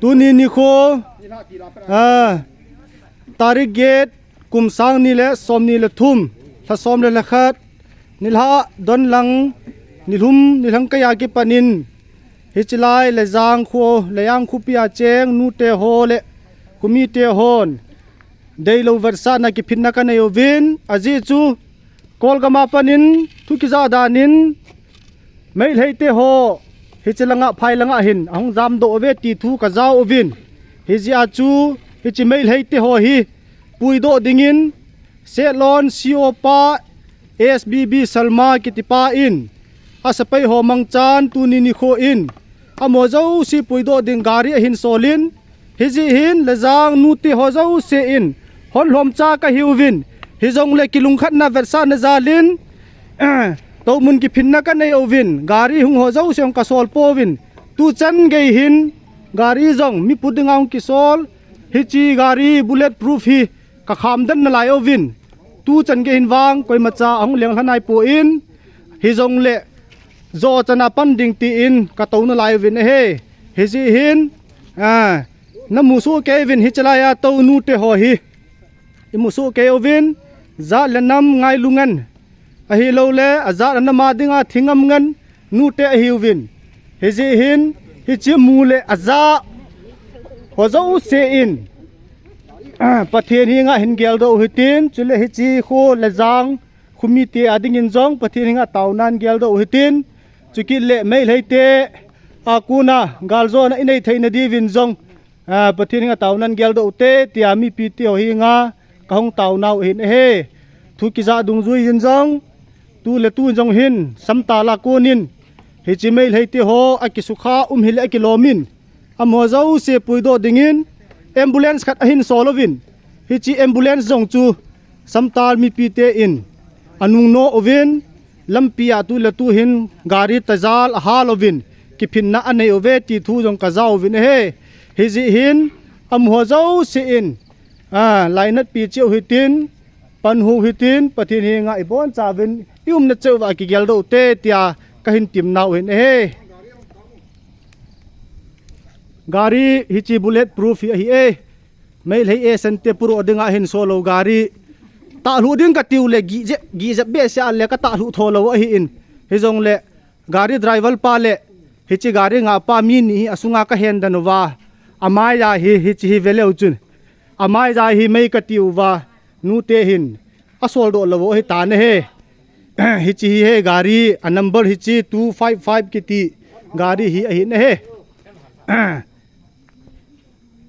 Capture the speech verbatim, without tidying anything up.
Tuni nikho, ah, tarik giat, kum sang nih leh sawmnih leh thum, lha sawm leh lha khat, nilhah don lang, nilum, nilhang kai a kipanin, hichi lai Lezang kho, Lezang khopi a cheng nute ho leh khomite hon deihlouh vetsahna kiphinna ka nei uvin, a zih chu Kawlgam apanin thu kizah danin Meitei te ho hichi langa, phai langa hin a hong zamdoh ve ti thu ka za uvin. Hiziak a chu hichi Meitei te ho hi puidoh dingin Sehlon C O pa S B B Salma kitipa in a sepaih ho mangchan tuni nikho in amaho zosia puidoh ding gari a hin sawlin, hiziak hin Lezang nute ho zosia in hon lawmcha ka hi uvin, hijongleh kilungkhatna vetsahna jalin, eh, toumun kiphinna ka nei uvin, gari hong ho zosia hong ka sawl pouvin, tuchan gei hin gari zong mi pu dinga hong kisawl, hichi gari bullet proof hi ka kham den nalai uvin, tuchan gei hin vang koimacha a hong lenghlan nai pua'n, hijongleh zoh chan a pan ding tiin ka tou nalai uvin ahi. Hiziak hin, ah, na mu suk kei uvin hichi lai a tou nute ho hi. I mu suk kei uvin, zat leh nam ngailungan, ahilouleh a zat a nam a dinga thi ngam ngan nute ahi uvin. Hiziak hin, hichi mu leh a za ho zosia in, ah, Pathian henga hin geldoh hitin, chuleh hichi kho Lezang khomite adingin zong Pathian henga tauna'n geldoh hitin, chukit leh Meitei te a kuna galjawlna i nei theihna diuvin zong, ah, Pathian henga tauna'n geldoh te tia mipite ho henga ka hong tauna uh ahi. Thu kizah dungzui in zong, tu leh tu zong hin, Samtal a kunin, hichi Meitei te ho a kisukha um hileh a kilawmin, amaho zosia puidoh dingin ambulance khat a hin sawl uvin, hichi ambulance zong chu Samtal mipite in a nung nawn uvin, lampi ah tu leh tu hin gari tazal a hal uvin, kiphinna a nei uve ti thu zong ka za uvin ahi. Hiziak hin, amaho zosia in, ah, lainatpih chih uh hitin, pan uh hitin, Pathian henga i boncha uvin, i umna chauh uah kigeldoh te tia ka hin timna uh ahi. Gari hichi bullet proof hi ahi e. Meitei e, sente puro dinga hin sawl lou gari. Tahluh ding ka ti uleh gih zep, gih zep behseh leh ka tahluh thou lou ahi in. Hijongleh gari driver pa leh hichi gari ngahpa mi nih hi a sunga ka hen den ua. A mai a hi, hichi hi ve leu chun, a mai a hi mai ka ti ua. Nute hin a sawldoh lou uh ahi tan ahi. Hichi hi ahi gari, a number hichi two five five kiti gari hi ahi ahi.